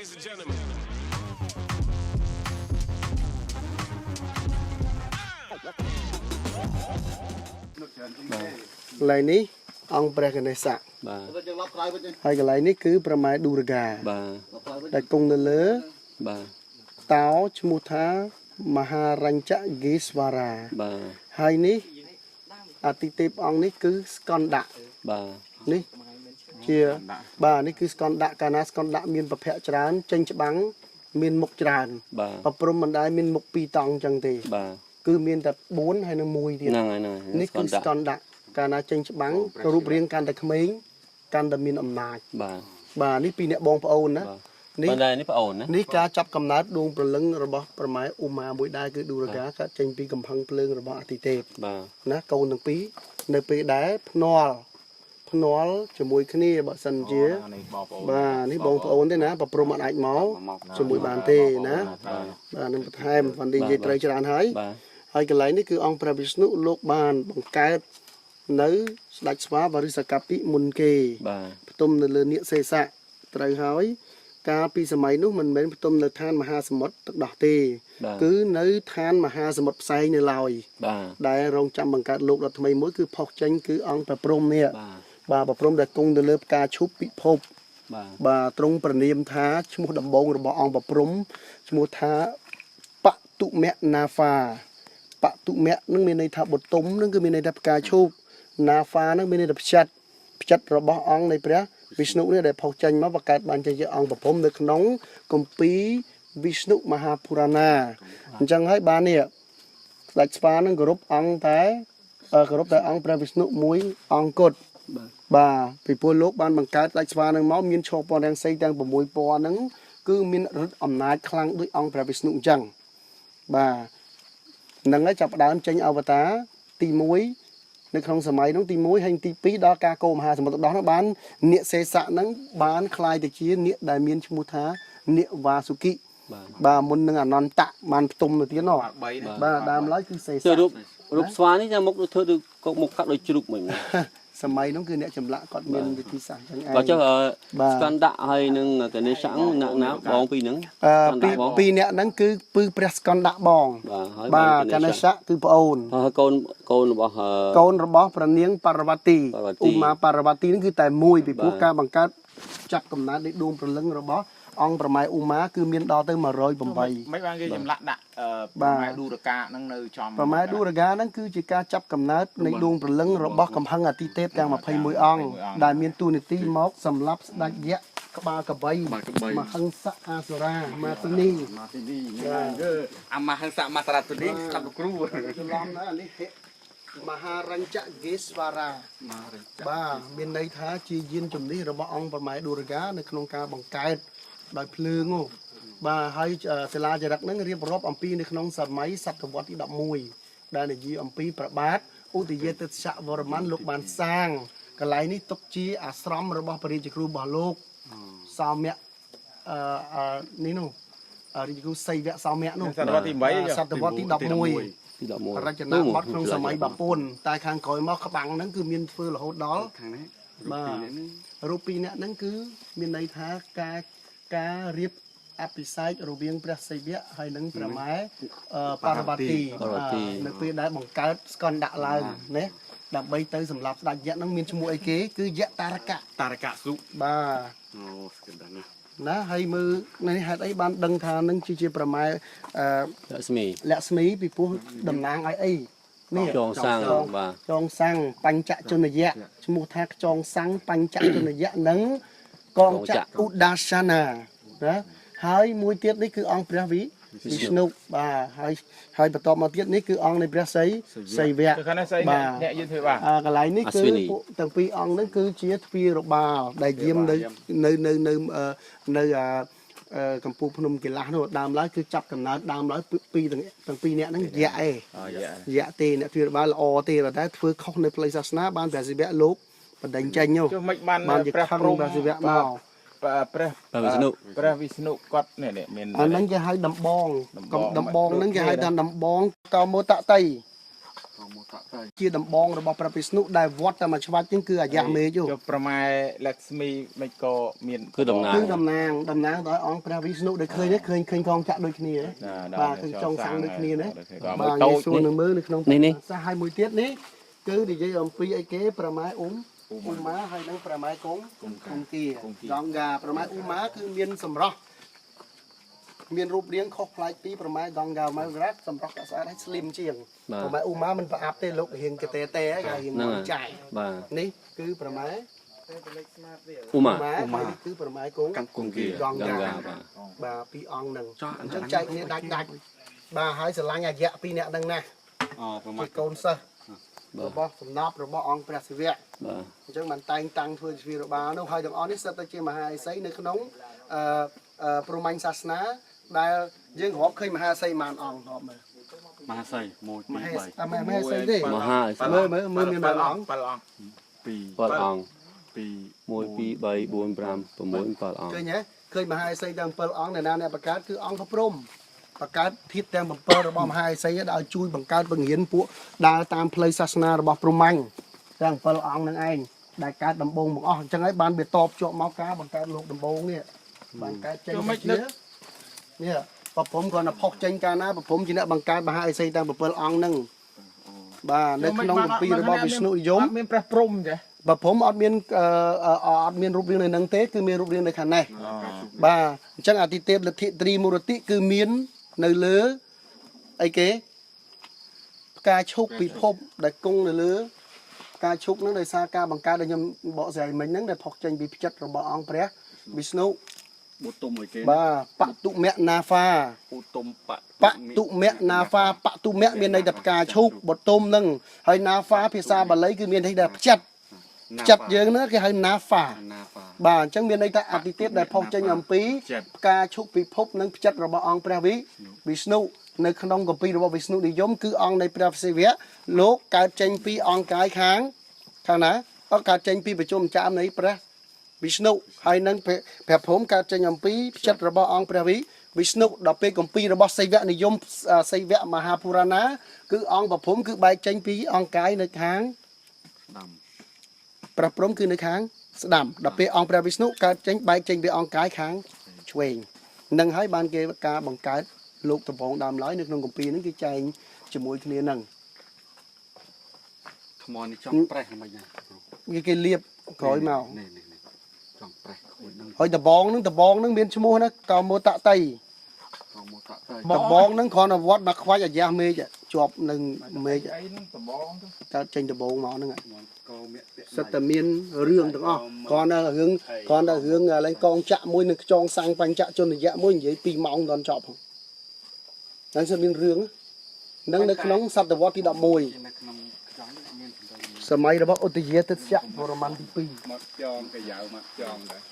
Ladies and gentlemen. កន្លែងនេះអង្គព្រះគណេសៈ បាទ ហើយកន្លែងនេះគឺប្រម៉ែឌូរហ្គា បាទ ដែលគង់នៅលើ បាទ តោឈ្មោះថាមហារញ្ចហ្គេស្វារា បាទ ហើយនេះអតិទេពអង្គនេះគឺស្កណ្ដៈ បាទ នេះជាបាទនេះគឺស្កណ្ដៈកាលណាស្កណ្ដៈមានប្រភពច្រើនចេញច្បាំងមានមុខច្រើន បាទ ប្រព្រំមិនដែលមានមុខពីរតង់ចឹងទេ បាទ គឺមានតែ4ហើយនឹង1ទៀត ហ្នឹងហើយហ្នឹងហើយ នេះគឺស្កណ្ដៈកាលណាចេញច្បាំងរូបរាងកាន់តែក្មេងកាន់តែមានអំណាច បាទ បាទនេះពីអ្នកបងប្អូនណា បាទ នេះ ប៉ុន្តែនេះប្អូនណា នេះការចាប់កំណើតដួងព្រលឹងរបស់ប្រម៉ែឧមាមួយដែរគឺឌូរហ្គាកើតចេញពីកំហឹងភ្លើងរបស់អតិទេព បាទ ណាកូនទាំងពីរនៅពេលដែលភ្នាល់ភ្នាល់ជាមួយគ្នាបើសិនជា នេះបងប្អូន បាទនេះបងប្អូនទេណាប្រព្រំអត់អាចមកជាមួយបានទេណាបាទនឹងបន្ថែមវ៉ាន់ឌីនិយាយត្រូវច្រើនហើយ បាទ ហើយកន្លែងនេះគឺអង្គព្រះវិស្ណុលោកបានបង្កើតនៅស្ដេចស្វាវរិសកពិមុនគេ បាទ ផ្ទុំនៅលើនាគសេសៈត្រូវហើយកាលពីសម័យនោះមិនមែនផ្ទុំនៅឋានមហាសមុទ្រទឹកដោះទេ បាទ គឺនៅឋានមហាសមុទ្រផ្សែងនៅឡើយ បាទ ដែលរងចាំបង្កើតលោកដ៏ថ្មីមួយគឺផុសចេញគឺអង្គព្រះព្រហ្មនេះ បាទ បាទព្រះព្រហ្មដែលគង់នៅលើផ្កាឈូកពិភព បាទ បាទទ្រង់ប្រនាមថាឈ្មោះដំបូងរបស់អង្គព្រះព្រហ្មឈ្មោះថាបតុមៈណាហ្វាបតុមៈនឹងមានន័យថាបុតុមនឹងគឺមានន័យថាផ្កាឈូកណាហ្វានឹងមានន័យថាផ្ចិតផ្ចិតរបស់អង្គនៃព្រះវិស្ណុនេះដែលផុសចេញមកបង្កើតបានចេញជាអង្គព្រះព្រហ្មនៅក្នុងគម្ពីរវិស្ណុមហាពុរាណាអញ្ចឹងហើយបាននេះស្ដេចស្វានឹងគោរពអង្គតែគោរពតែអង្គព្រះវិស្ណុមួយអង្គគត់ បាទ បាទពីព្រោះលោកបានបង្កើតស្ដេចស្វានឹងមកមានឈរពណ៌រាំងសីទាំង6ពណ៌ហ្នឹងគឺមានឫទ្ធិអំណាចខ្លាំងដូចអង្គព្រះវិស្ណុអញ្ចឹងបាទហ្នឹងហើយចាប់ផ្ដើមចេញអវតារទី1នៅក្នុងសម័យនោះទី1ហើយទី2ដល់ការកោមហាសមុទ្រទឹកដោះនោះបាននាគសេសៈហ្នឹងបានคล้ายទៅជានាគដែលមានឈ្មោះថានាគវាសុគិ បាទ បាទមុននឹងអនន្តៈបានផ្ទុំទៅទៀតណោះ 3ណា បាទដើមឡើយគឺសេសៈ ទៅរូបរូបស្វានេះចាំមុខដូចធ្វើដូចកុកមុខកាត់ដូចជ្រូកមិញ សម័យនោះគឺអ្នកចម្លាក់គាត់មានវិធីសាស្ត្រអញ្ចឹងឯង បើចុះអឺ បាទ ស្កណ្ដៈហើយនឹងកណេសៈណាក់ណាបងពីរហ្នឹង អឺពី ស្កណ្ដៈបង ពីរអ្នកហ្នឹងគឺពឹសព្រះស្កណ្ដៈបង បាទហើយ បាទកណេសៈគឺប្អូន ហើយកូនកូនរបស់អឺ កូនរបស់ព្រះនាងបរវតី បរវតី ឧមាបរវតីហ្នឹងគឺតែមួយពីព្រោះ បាទ ការបង្កើតចាប់កំណើតនៃដួងព្រលឹងរបស់អង្គប្រម៉ែឧមាគឺមានដល់ទៅ108 មិនបានគេចម្លាក់ដាក់អឺ បាទ ប្រម៉ែឌូរកាហ្នឹងនៅចំ ប្រម៉ែឌូរហ្គាហ្នឹងគឺជាការចាប់កំណើតនៃដួងព្រលឹងរបស់កំហឹងអតិទេពទាំង21អង្គដែលមានតួនាទីមកសម្រាប់ស្ដេចយក្សក្បាលកបីមហិង្សៈអាសុរាមាទនី មកទីនេះគឺអាម៉ាហិង្សមាសរតុនេះស្ដាប់លោកគ្រូ ច្រឡំណាអានេះហិមហារញ្ចហ្គេស្វារាបាទមានន័យថាជាយានជំនិះរបស់អង្គប្រម៉ែឌូរហ្គានៅក្នុងការបង្កើតដោយភ្លើងហ៎បាទហើយសិលាចារឹកហ្នឹងរៀបរាប់អំពីនៅក្នុងសម័យសតវត្សទី11ដែលនិយាយអំពីប្របាទឧទយាទិសវរ្ម័នលោកបានសាងកន្លែងនេះទុកជាអាស្រមរបស់ព្រះរាជគ្រូរបស់លោកសោមៈអឺអឺនេះនោះរាជគ្រូសីវៈសោមៈនោះ សតវត្សទី8 សតវត្សទី11 ទី11 រចនាបថក្នុងសម័យបាពួនតែខាងក្រោយមកក្បាំងហ្នឹងគឺមានធ្វើរហូតដល់ ខាងនេះ បាទរូបពីរអ្នកហ្នឹងគឺមានន័យថាការការរៀបអភិសេករវាងព្រះសិវៈហើយនិងព្រះម៉ែបរវតីនៅពេលដែលបង្កើតស្កណ្ដៈឡើងណាដើម្បីទៅសម្រាប់ស្ដេចយក្សហ្នឹងមានឈ្មោះអីគេគឺយក្សតារកៈ តារកសុ បាទ អូស្គាល់ដល់ណា ណាហើយមើលនេះហេតុអីបានដឹងថានឹងជាព្រះម៉ែអឺ លក្ស្មី លក្ស្មីពីព្រោះតំណាងឲ្យអីនេះ ចងសាំងបាទ ចងសាំងបញ្ចជនយៈឈ្មោះថាចងសាំងបញ្ចជនយៈនិងកងចក្រឧដាសានាណាហើយមួយទៀតនេះគឺអង្គព្រះវិវិស្ណុបាទហើយហើយបន្តមកទៀតនេះគឺអង្គនៃព្រះសីសីវៈ គឺខាងនេះស្អី បាទ អ្នកយើងធ្វើបាទ អាកន្លែងនេះគឺពួកទាំងពីរអង្គហ្នឹងគឺជាទ្វារបាលដែលយាមនៅនៅនៅនៅអឺនៅអាអឺកម្ពូលភ្នំកៃឡាសនោះដើមឡើយគឺចាប់កំណើតដើមឡើយពីរទាំងទាំងពីរអ្នកហ្នឹងយៈឯង អូយ៉ា យៈទេអ្នកទ្វារបាលល្អទេប៉ុន្តែធ្វើខុសនៅផ្លូវសាសនាបានព្រះសិវៈលោកបណ្ដេញចេញនោះ ចុះមិនបាន បានជា ព្រះ ខឹង ព្រហ្ម ព្រះសិវៈមក ព្រះ ព្រះវិស្ណុ ព្រះវិស្ណុគាត់នេះនេះមាន អាហ្នឹងគេហៅដំបងដំបងហ្នឹងគេហៅថាដំបងកោមតតី កមតតៃ ជាដំបងរបស់ព្រះវិស្ណុដែលវត្តតែមួយឆ្វាច់ហ្នឹងគឺអាយ៉ាមេឃ ចុះប្រម៉ែលក្ស្មីមិនក៏មាន គឺតំណាង គឺតំណាងតំណាងដល់អង្គព្រះវិស្ណុដែលឃើញនេះឃើញឃើញកងចាក់ដូចគ្នាបាទឃើញចុងសាំងដូចគ្នាណា បាទ បាទ តូច ងាយស្រួលនឹងមើលនៅក្នុង នេះនេះ សាសហើយមួយទៀតនេះគឺនិយាយអំពីអីគេប្រម៉ែអ៊ុំអ៊ុំម៉ាហើយនឹងប្រម៉ែកុងកុងគាដងកាប្រម៉ែអ៊ុំម៉ាគឺមានសម្រស់មានរូបរាងខុសប្លែកពីប្រម៉ែដងកាម៉ែក្រាតសម្រស់ក៏ស្អាតហើយស្លីមជាង បាទ ប្រម៉ែអ៊ុំម៉ាមិនប្រអាប់ទេលោករៀងកតេតេហើយគេរៀង ហ្នឹងហើយ ចាយ បាទ នេះគឺប្រម៉ែ ឧមា អ៊ុំម៉ាហើយនេះគឺប្រម៉ែកុង កង្គគា ដង កង កា កាបាទ បាទពីរអង្គហ្នឹង ចោះ អញ្ចឹងចែកគ្នាដាច់ដាច់បាទហើយស្រឡាញ់អាយៈពីរអ្នកហ្នឹងណាស់ អូប្រមា ជាកូនសិស្ស បាទ របស់សំណប់របស់អង្គព្រះសិវៈ បាទ អញ្ចឹងបានតែងតាំងធ្វើជាវីរបាលនោះហើយទាំងអស់នេះសិតតែជាមហាអិសីនៅក្នុងអឺអឺព្រហ្មញ្ញសាសនាដែលយើងរាប់ឃើញមហាអិសីប៉ុន្មានអង្គរាប់មើល មហាសី1 មហា 2 3 អមហាអិសីទេ មហាអិសី មើលមើលមើលមានប៉ុន្មានអង្គ 7អង្គ 2 7អង្គ 2 1 2 3 4 5 6 7អង្គ ឃើញទេឃើញមហាអិសីទាំង7អង្គអ្នកណាអ្នកបង្កើតគឺអង្គព្រះព្រហ្មបង្កើតធាតុទាំង7របស់មហាអិសីឲ្យជួយបង្កើតបង្រៀនពួកដើរតាមផ្លូវសាសនារបស់ព្រហ្មញ្ញទាំង7អង្គនឹងឯងដែលកើតដំបូងមកអស់អញ្ចឹងហើយបានវាតបជាប់មកការបង្កើតលោកដំបូងនេះបានកើតចេញ ចូល ទៅជា មិននឹក នេះប្រព្រំគ្រាន់តែផុសចេញកាលណាប្រព្រំជាអ្នកបង្កើតមហាអិសីទាំង7អង្គហ្នឹងបាទនៅក្នុងគម្ពីររបស់វិស្ណុនិយម អត់មានព្រះព្រំទេ ប្រព្រំអត់មានអឺអឺអត់មានរូបរាងនៅហ្នឹងទេគឺមានរូបរាងនៅខាងនេះបាទអញ្ចឹងអតិទេពលទ្ធិត្រីមូរតិគឺមាននៅលើអីគេផ្កាឈូកពិភពដែលគង់នៅលើផ្កាឈូកហ្នឹងដោយសារការបង្កើតដែលខ្ញុំបកស្រាយមិញហ្នឹងដែលផុសចេញពីផ្ចិតរបស់អង្គព្រះវិស្ណុ បុទុមអីគេ បាទបតុមៈណាហ្វា ឧទុមប បតុមៈណាហ្វាបតុមៈមានន័យថាផ្កាឈូកបតុមហ្នឹងហើយណាហ្វាភាសាបាលីគឺមានន័យថាផ្ចិតផ្ចិតយើងហ្នឹងគេហៅណាហ្វា ណាហ្វា បាទអញ្ចឹងមានន័យថាអតិទេពដែលផុសចេញអំពីផ្កាឈូកពិភពនិងផ្ចិតរបស់អង្គព្រះវិវិស្ណុនៅក្នុងគម្ពីររបស់វិស្ណុនិយមគឺអង្គនៃព្រះសិវៈលោកកើតចេញពីអង្គកាយខាងខាងណាអត់កើតចេញពីប្រជុំចាមនៃព្រះវិស្ណុហើយនឹងព្រះព្រះព្រហ្មកើតចេញអំពីផ្ចិតរបស់អង្គព្រះវិវិស្ណុដល់ពេលគម្ពីររបស់សិវៈនិយមសិវៈមហាពុរាណាគឺអង្គព្រះព្រហ្មគឺបែកចេញពីអង្គកាយនៅខាង ដាំ ព្រះព្រហ្មគឺនៅខាងស្ដាំដល់ពេលអង្គព្រះវិស្ណុកើតចេញបែកចេញពីអង្គកាយខាងឆ្វេងនឹងហើយបានគេការបង្កើតលោកដំបងដើមឡើយនៅក្នុងគម្ពីរហ្នឹងគេចែងជាមួយគ្នាហ្នឹង ថ្មនេះចង់ប្រេះមិនណា គេគេលៀបក្រោយមក នេះនេះនេះចង់ប្រេះខូចនឹង ហើយដបងហ្នឹងដបងហ្នឹងមានឈ្មោះណាកោមតតី កមតតៃ ដបងហ្នឹងគ្រាន់តែវត្តមកខ្វាច់អាយ៉ាស់មេឃជាប់នឹងមេឃ អីហ្នឹងដំបងទៅ កើតចេញដបងមកហ្នឹង កមៈ សិតតែមានរឿងទាំងអស់គ្រាន់តែរឿងគ្រាន់តែរឿងឡើងកងចាក់មួយនឹងខ្ចងសាំងបញ្ចជនយៈមួយនិយាយ2ម៉ោងដល់ចប់ហ្នឹងហ្នឹងសិតមានរឿងហ្នឹងនៅក្នុងសតវត្សទី11 នៅក្នុងខ្យល់មាន សម័យរបស់ឧទ្យាទិត្យវរ្ម័នទី2 មកចងកាយ៉ាវមកចងដែរ